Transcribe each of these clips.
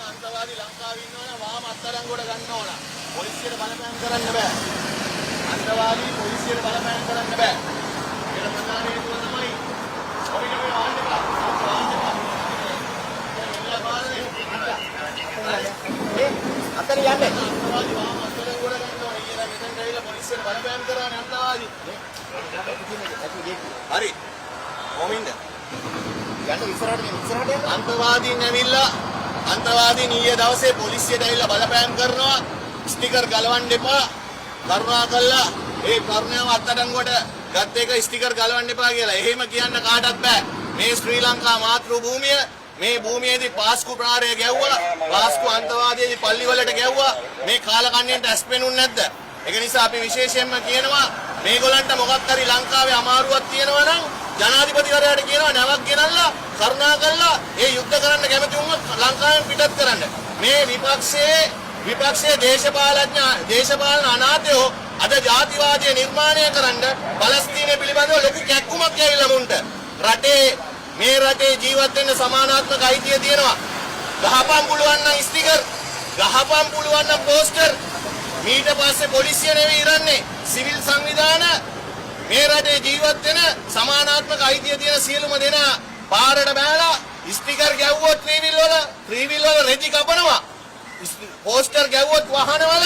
අන්තවාදී ලංකාවේ ඉන්නවා නම් වාම අත්අඩංගුවට ගන්න ඕන. පොලිසියට බලපෑම් කරන්න බෑ. අන්තවාදී පොලිසියට බලපෑම් කරන්න බෑ. ඒකට ප්‍රධාන හේතුව තමයි ඔය නෙමෙයි වහන්න එපා. වහන්න එපා. ඒ අතන යන්නේ. අන්තවාදී වාම අත්අඩංගුවට ගන්න ඕන. ඊයේ නම් මෙතනට ඇවිල්ලා පොලිසියට බලපෑම් කරානේ අන්තවාදී. හරි. කොහොම ඉන්න? යන්න ඉස්සරහට යන්න ඉස්සරහට යන්න. අන්තවාදීන් ඇවිල්ලා අන්තවාදීන් ඊයේ දවසේ පොලිසියට ඇවිල්ලා බලපෑම් කරනවා. ස්ටිකර් ගලවන්න එපා, කරුණා කළා ඒ කරුණාව අත්අඩංගුවට ගත්ත එක ස්ටිකර් ගලවන්න එපා කියලා. එහෙම කියන්න කාටවත් බෑ. මේ ශ්‍රී ලංකා මාතෘ භූමිය, මේ භූමියේදී පාස්කු ප්‍රහාරය ගැව්වා, පාස්කු අන්තවාදයේදී පල්ලි වලට ගැව්වා. මේ කාලකන්ණියන්ට ඇස් පෙනුන්නේ නැද්ද? ඒක නිසා අපි විශේෂයෙන්ම කියනවා, මේගොල්ලන්ට මොකක් හරි ලංකාවේ අමාරුවක් තියෙනවා නම් ජනාධිපතිවරයාට කියනවා නැවක් ගෙනල්ලා කරුණා කරලා ඒ යුද්ධ කරන්න කැමති උන්ව ලංකාවෙන් පිටත් කරන්න. මේ විපක්ෂයේ දේශපාලඥ දේශපාලන අනාථයෝ අද ජාතිවාදය නිර්මාණය කරන්න පලස්තීනය පිළිබඳව ලොකු කැක්කුමක් ඇවිල්ලා මුන්ට. රටේ මේ රටේ ජීවත් වෙන්න සමානාත්මක අයිතිය තියෙනවා. ගහපන් පුළුවන් නම් ස්ටිකර්, ගහපන් පුළුවන් නම් පෝස්ටර්. මීට පස්සේ පොලිසිය නෙවෙයි ඉරන්නේ, සිවිල් සංවිධාන, මේ රටේ ජීවත් වෙන සමානාත්මක අයිතිය තියෙන සියලුම දෙනා පාරට බෑලා ස්ටිකර් ගැව්වොත් ත්‍රිවිල් වල රෙදි කපනවා. පෝස්ටර් ගැව්වොත් වහනවල,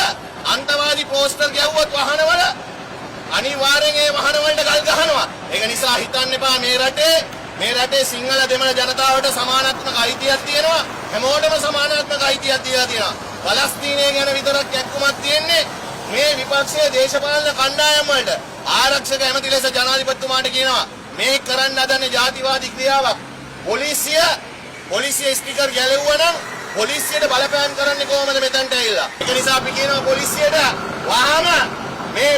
අන්තවාදී පෝස්ටර් ගැව්වොත් වහනවල අනිවාර්යෙන් ඒ වහන වලට ගල් ගහනවා. ඒක නිසා හිතන්න එපා මේ රටේ සිංහල දෙමළ ජනතාවට සමානාත්මක අයිතියක් තියෙනවා. හැමෝටම සමානාත්මක අයිතියක් දීලා තියෙනවා. පලස්තීනය ගැන විතරක් කැක්කුමක් තියෙන්නේ මේ විපක්ෂයේ දේශපාලන කණ්ඩායම් වලට. ආරක්ෂක ඇමති ලෙස ජනාධිපතිතුමාට කියනවා, මේ කරන්න හදන්නේ ජාතිවාදී ක්‍රියාවක්. පොලිසිය ස්ටිකර් ගැලෙව්වා නම් පොලිසියට බලපෑම් කරන්නේ කොහොමද මෙතනට ඇවිල්ලා? ඒක නිසා අපි කියනවා පොලිසියට වහාම මේ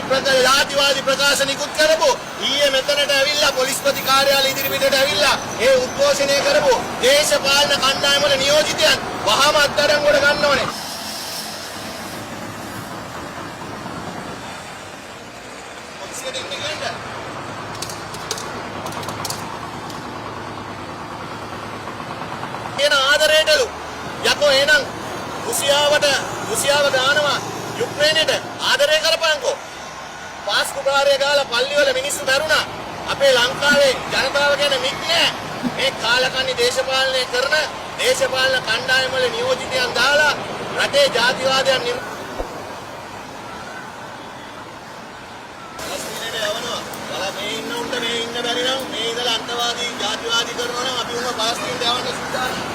ජාතිවාදී ප්‍රකාශ නිකුත් කරපු, ඊයේ මෙතනට ඇවිල්ලා පොලිස්පති කාර්යාලය ඉදිරිපිටට ඇවිල්ලා ඒ උද්ඝෝෂණය කරපු දේශපාලන කණ්ඩායම් වල නියෝජිතයන් වහාම අත්අඩංගුවට ගන්න ඕනේ. පොලිසියට එන්න කියන්න. කියන ආදරයටලු. යකෝ, එහෙනම් රුසියාව ගානවා යුක්‍රේනයට ආදරය කරපන්කෝ. පාස්කු ප්‍රහාරය ගාලා පල්ලි වල මිනිස්සු මැරුණා. අපේ ලංකාවේ ජනතාව ගැන මික් නෑ. මේ කාලකන්ණි දේශපාලනය කරන දේශපාලන කණ්ඩායම් වල නියෝජිතයන් දාලා රටේ ජාතිවාදයන් පලස්තීනයට යවනවා. බල මේ ඉන්න උන්ට මේ ඉන්න බැරි නම්, මේ ඉඳලා අන්තවාදී ජාතිවාදී කරනවා නම් අපි උන්ව පලස්තීනට යවන්න සූදානම්.